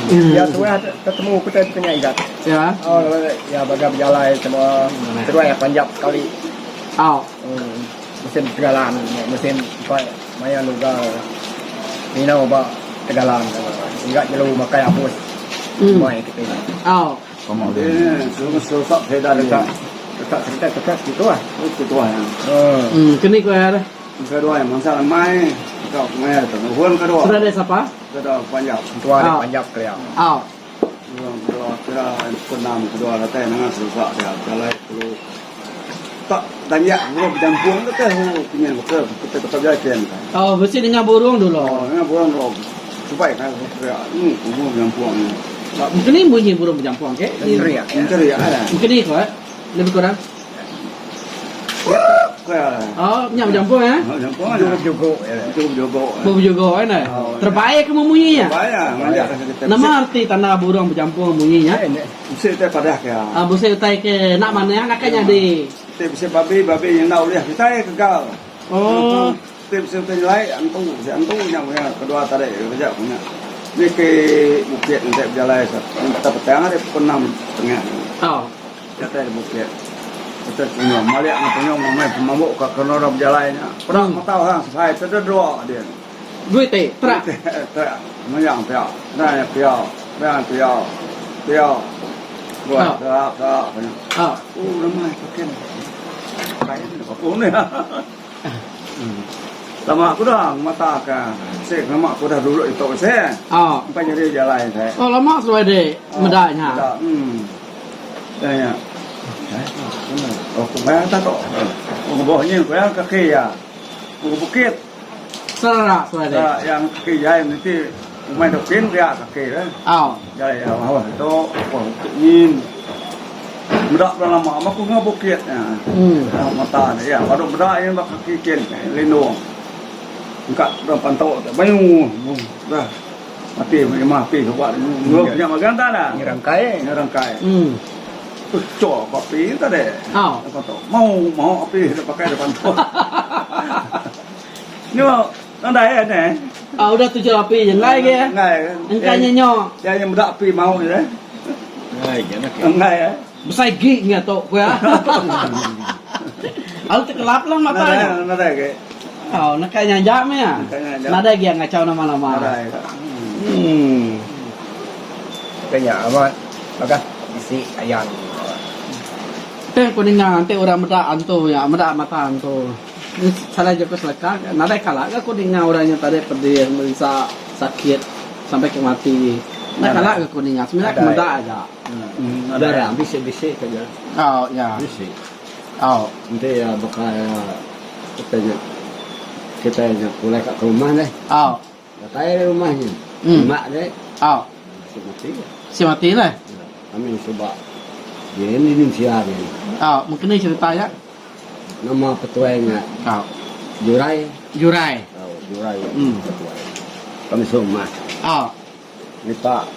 Ya suah tetemu ku tai pekenya igat. Ya. Oh ya baga bejalai semua seduai iya panjap sekali. Au. Musim tegalan musim empai maya nugal minau ba tegalan igat jelu makai abus umai kitai. Au. Deka deka cerita teka situ ah. Hmm keni ku iya deh. Sudah deh sapa? Entua deh panjap kelia. Au. Oh bisi ninga burung dulu. Mungkin ni bunyi burung bejampung ke? Mungkin ni ko eh. Lebih kurang. Oh, nya bejampung eh. Burung bejugo eh ne. Terbaik ke munyi nya. Nama arti tanda burung bejampung munyi nya? Bisi utai padah ke. Ah bisi utai ke enda manah enda ke nyadi. Ti bisi babi babi nya enda ulih kitai kegal. Oh. Ti bisi utai nyelai antu bisi antu nya maya kedua tadi kereja ku nya. Niki bukit enti bejalai petang petang ari pukul enam setengah. Oh. Datai di bukit. Utai tunyung malik ngan tunyung meh pemambu ka kena orang bejalai nya. Peda mata orang sesai tededua din. Duit ti terak. Terak meyang pia. Enda nya pia. Enda nya pia. Pia. Buah terak terak nya. Oh ramai pakin. Kain aku ni. Lama aku dah mata ka. Sik lama aku dah dulu itu sik. Empai nyadi jalai sik. Oh lama seduai dik meda nya. Meda em. Dah nya. Oh ku bayar ta tu. Oh boh nyin ku iya kaki iya. Ku bukit. Serak suai deh. Serak yang kaki jai mesti umai dokin pia kaki deh. Au. Jai ya bawah tu bawah bukit nyin. Meda dah lama aku ngah bukit nya. Hmm. Mata ne ya baru meda nya ba kaki kin lindung. Engka dalam pantu tu mayuh dah mati mah api suba ngelup nya magang ta dah. Nyerangkai. Nyerangkai. Hmm. Tuchok api tadi. Au. Pantu. Mau mau api pakai depan tu. Nyo nadai eh neh. Ah udah tuju api je enggai ge. Enggai. Engkai nya nyo. Ya nya meda api mau je. Enggai je nah. Enggai eh. Besai gi nya tu ku iya. Lalu tekelap lah mata nya. Nadai nadai ge. Oh neka nya aja meh iya. Nadai gi ngachau nama-nama. Nadai. Hmm. Neka nya amat bagah bisi ayan. Teh ku ninga enti orang meda antu nya meda mata antu. Salah jaku seleka nadai kala ga ku ninga orang nya tadi pedih merinsa sakit sampai ke mati. Nadai kala ga ku ninga semina ku meda aja. Jarang bisi bisi saja. Au ya. Bisi. Au. Enti iya baka iya kita nya kita nya pulai ka rumah deh. Au. Datai ari rumah nya. Mak deh. Au. Bisi mati. Bisi mati leh. Kami suba di Indonesia din. Au mungkin cerita nya. Nama petuai nya Au. Jurai. Jurai. Au, Jurai petuai. Kami serumah. Au. Ngipa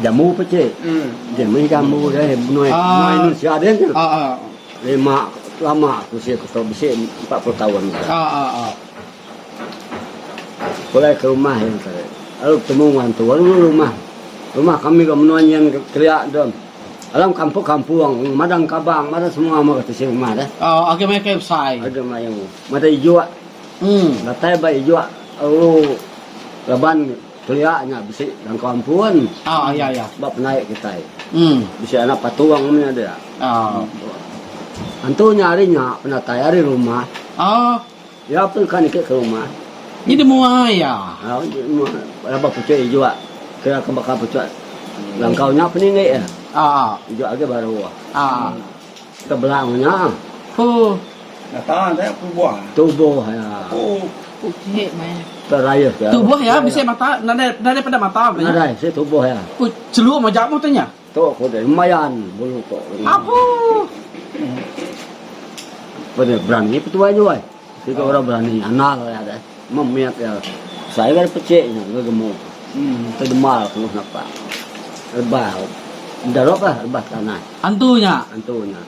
jambu pecik. Jambu jambu deh menua menua Indonesia din nya. Au au. Lima lama aku usia ku tu bisi 40 taun. Au au au. Pulai ke rumah iya tadi. Lalu betemu enggau antu lalu rumah. Rumah kami ba menua nyin kelia tu. Alam kampung-kampung, madang kabang, madang semua meh tisi rumah deh. Oh, agi meh kai besai. Agi mayuh. Meda ijuk. Hmm. Datai ba ijuk lalu laban kelia nya bisi langkau ampun. Oh, ya ya. Ba penaik kitai. Hmm. Bisi anak patung meh nya dia. Oh. Antu nya ari nya penatai ari rumah. Oh. Iya pun ka niki ke rumah. Nyadi mua iya. Laban puchuk ijuk kira ke baka puchuk langkau nya peninggi iya. Ijuk agi baru. Tebelang nya. Huh. Nyata nya tubuh. Tubuh iya. Terayuh iya. Tubuh iya bisi mata nadai nadai peda mata. Nadai bisi tubuh iya. Huh chelum aja meh tu nya. Tu ku deh lumayan bulu tu. Apu. Peda berani petuai juai. Siga orang berani anal iya deh. Memit iya. Sai ga pecik nya ga gemuk. Tedemal ku napa. Rebah. Darop lah rebah tanah. Antu nya. Antu nya.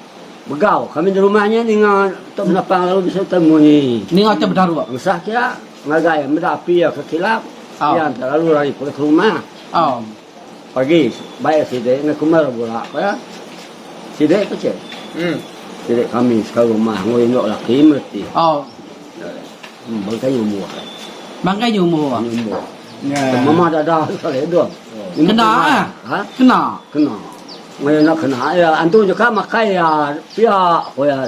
Begau kami di rumah nya ninga tok menapang lalu bisi utai munyi. Ninga utai bedarup. Ngesah kia ngagai meda api iya ke kilap. Iya lalu rari pulai ke rumah. Au. Pagi baik sida ngan kumar bula ko iya. Sida ko cik. Sida kami sekali rumah enggau indu laki mereti. Oh. Bangkai nyumbuh. Bangkai nyumbuh. Nyumbuh. Mama dada sekali dong. Kena ah. Ha? Kena. Kena. Ngayu nak kena ya antu juga makai ya pia ko ya.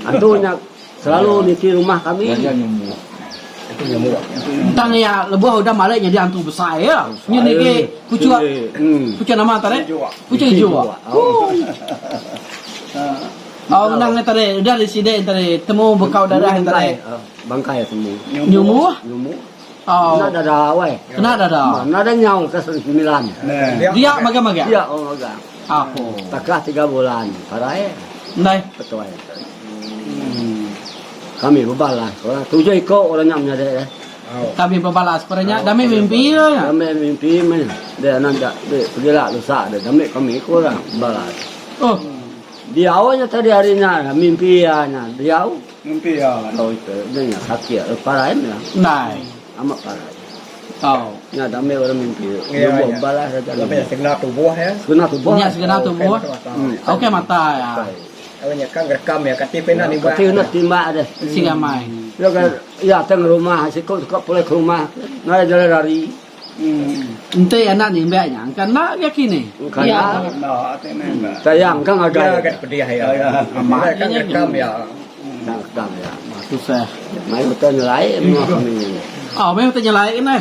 Antu nya Selalu niti rumah kami. Tang iya lebuh udah malik nyadi antu besai iya. Nyin igi puchuk puchuk nama tadi? Puchuk ijuk. Oh nang nya tadi udah disidi tadi temu bekau darah nya tadi. Bangkai temu. Nyumuh? Nyumuh. Oh. Kena dada weh. Kena dada. Nadai nyau ke semilan. Dia magang-magang. Dia magang. Apo. Takah tiga bulan parai. Ndai. Betul. Kami bebalas. Tujuh iko orang nya menyadi eh. Kami bebalas pada nya dami mimpi lah nya. Dami mimpi meh. Dia nan dia pegila lusa dia dami kami ko orang balas. Oh. Diau nya tadi hari nya mimpi iya nya diau. Mimpi iya. Oh itu dia nya sakit parai meh. Ndai. Amat parai. Oh. Nya dami orang mimpi. Lebuh balas raja. Dami segena tubuh ya. Segena tubuh. Nya segena tubuh. Okey mata ya. Tau nya ka ngerekam ya kati pina nimbak. Kati enda timbak deh. Sigi amai. Ya ka ya tang rumah siku suka pulai ke rumah nadai jalai rari. Enti anak nimbak nya engka enda ga kini. Engka enda. Sayang ka ngagai. Ya ga pedih ya. Amat ka ngerekam ya. Ngerekam ya. Tusah. Mai betul nyelai menua kami. Oh, mai betul nyelai kene.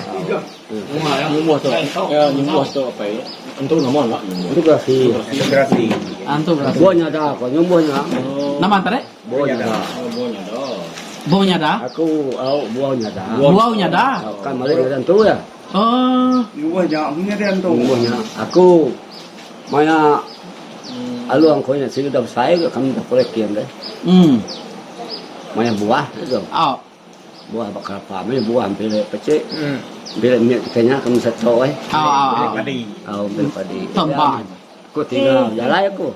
Nyumbuh tu. Ya, nyumbuh tu apa ya? Entu nama lah nyumbuh. Entu gerasi. Entu gerasi. Entu gerasi. Buah nyada ko nyumbuh nya. Nama antara? Buah nyada. Oh, buah nyada. Buah nyada? Aku au buah nyada. Buah nyada. Kan malik nyada entu ya. Oh. Nyumbuh nya punya dia entu. Nyumbuh nya. Aku maya alu angko nya sigi dah besai kami dah pulai kian deh. Hmm. Maya buah tu. Oh. Buah ba kelapa meh buah empilik pecik. Empilik mit ke nya ke mesa tok eh. Au padi. Au empilik padi. Temban. Aku tinggal jalai aku.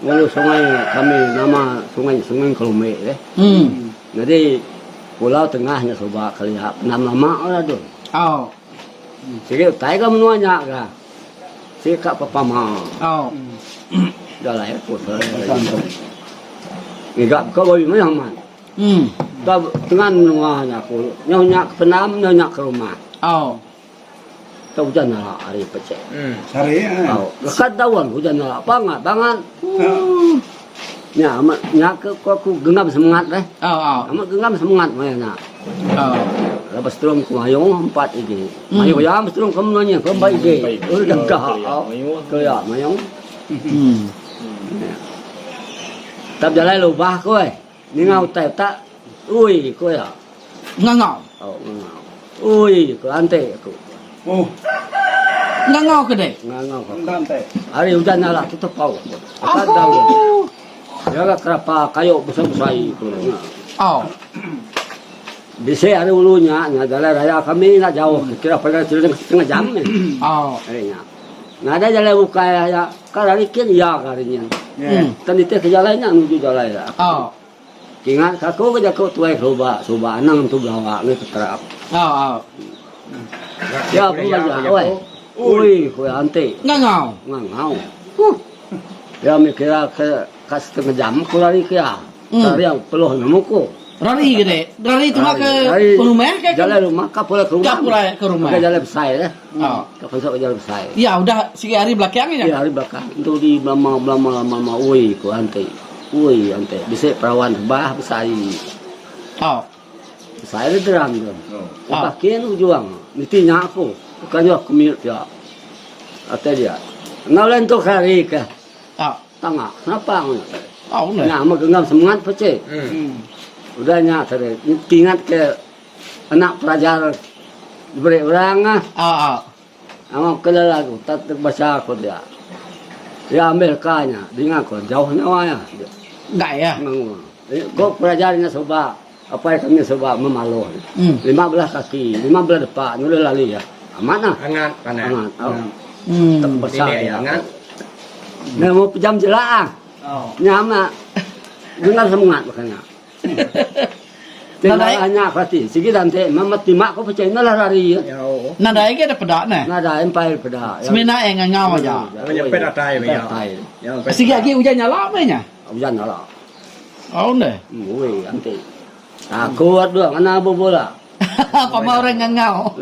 Lalu sungai kami nama sungai sungai Kelumbik deh. Jadi pulau tengah nya suba kelia pendam lama lah tu. Au. Sigi utai ga menua nya ga. Sigi ka pepama. Au. Jalai aku. Ngiga ka babi mayuh amat. Hmm. Ba tengan menua nya aku. Nyau nya ke pendam, nyau nya ke rumah. Au. Tau ujan nala hari pecik. Hmm. Sehari eh. Au. Lekat daun ujan nala bangat bangat. Hmm. Nya amat nya ke ku aku genggam semangat deh. Au au. Amat genggam semangat maya nya. Au. Lepas terung ku mayung empat igi. Hmm. Mayung ya terung ke menua nya ke empat igi. Udah gah. Au. Kelia mayung. Hmm. Tak bejalai lubah ku eh. Ninga utai tak ui ku iya. Ngangau. Oh, ngangau. Ui ku anti aku. Oh. Ngangau ke dek? Ngangau ke. Ante. Hari ujan nyala tutup pau. Akat daun. Jaga kerapa kayu besar-besar ku. Oh. Bisi ari ulu nya, nya jalai raya kami enda jauh kira pada setengah jam meh. Oh. Ari nya. Nadai jalai bukai aya ka ari kin iya ka ari nyin. Tang nitih ke jalai nya nuju jalai ila. Oh. Kingat ka aku ke jaku tuai keruba suba anang entu belawa ngi keterap. Oh oh. Ya pun baja oi. Ui ku iya enti. Ngangau. Ngangau. Huh. Ya mih kira ke ka setengah jam ku lari ke iya. Lari ang peluh nemu ku. Rari ke dek? Rari tunga ke rumah ke? Jalai rumah ka pulai ke rumah. Ka pulai ke rumah. Ka jalai besai deh. Oh. Ka pasal ke jalai besai. Ya udah sigi hari belakang nya. Ya hari belakang. Entu di belama belama lama lama ui ku anti. Ui anti. Bisi perawan bah besai. Oh. Besai le deram tu. Oh. Lepas kin ujuang. Niti nya aku. Bukan nya aku miut dia. Atai dia. Enggau lain tu hari ke. Oh. Tanga, kenapa ngena? Oh, ne. Nya amat genggam semangat pecik. Hmm. Udah nya tadi ingat ke anak pelajar diberi orang ah. Ah, ah. Amat kena lagu tak terbaca aku dia. Dia ambil kanya, dengar ko jauh nyawa ya. Enggak ya. Ngau. Ko pelajarnya suba apa yang kami suba memaluh. Hmm. 15 kaki, 15 depak, nulis lali ya. Amat lah. Angat panah. Angat. Oh. Hmm. Tak besar Ini dia. angat. Nah, mau pejam jelak ah. Oh. Nya amat. Dengar semangat makanya. Tinggal Nadai. hanya hati. Sigi dante, mama timak ko percaya nalah lari ya. Ya oh. Nadai agi ada peda neh. Nadai empai peda. Semina iya ngangau aja. Nyampai datai meh iya. Sigi agi ujan nyala meh nya. Ujan nyala. Au neh. Ui anti. Takut dua ngena bebola. Pama orang ngangau.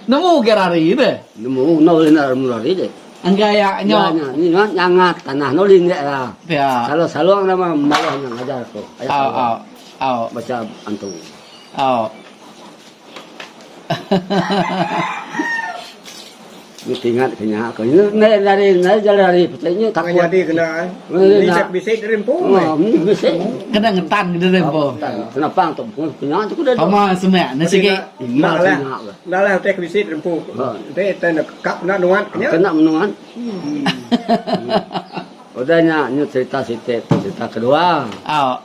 Nemu ke rari deh. Nemu no ina nemu rari deh. Enggai ya nyo. Ni nyangat tanah no lingek lah. Ya. Kalau salong nama malah nya ngajar ko. Au au. Au. Baca antu. Au. Mesti ingat ke nya ko. Ni dari ni jalai hari peti nya takut. Nyadi kena bisi bisi diri empu. Oh, bisi. Kena ngetan ke diri empu. Kena pang tu punya tu kuda. Pama semak ne sigi. Enda lah. Enda lah utai ke bisi diri empu. Enti utai ne kap kena nuan nya. Kena menuan. Udah nya nyu cerita siti tu cerita kedua. Au.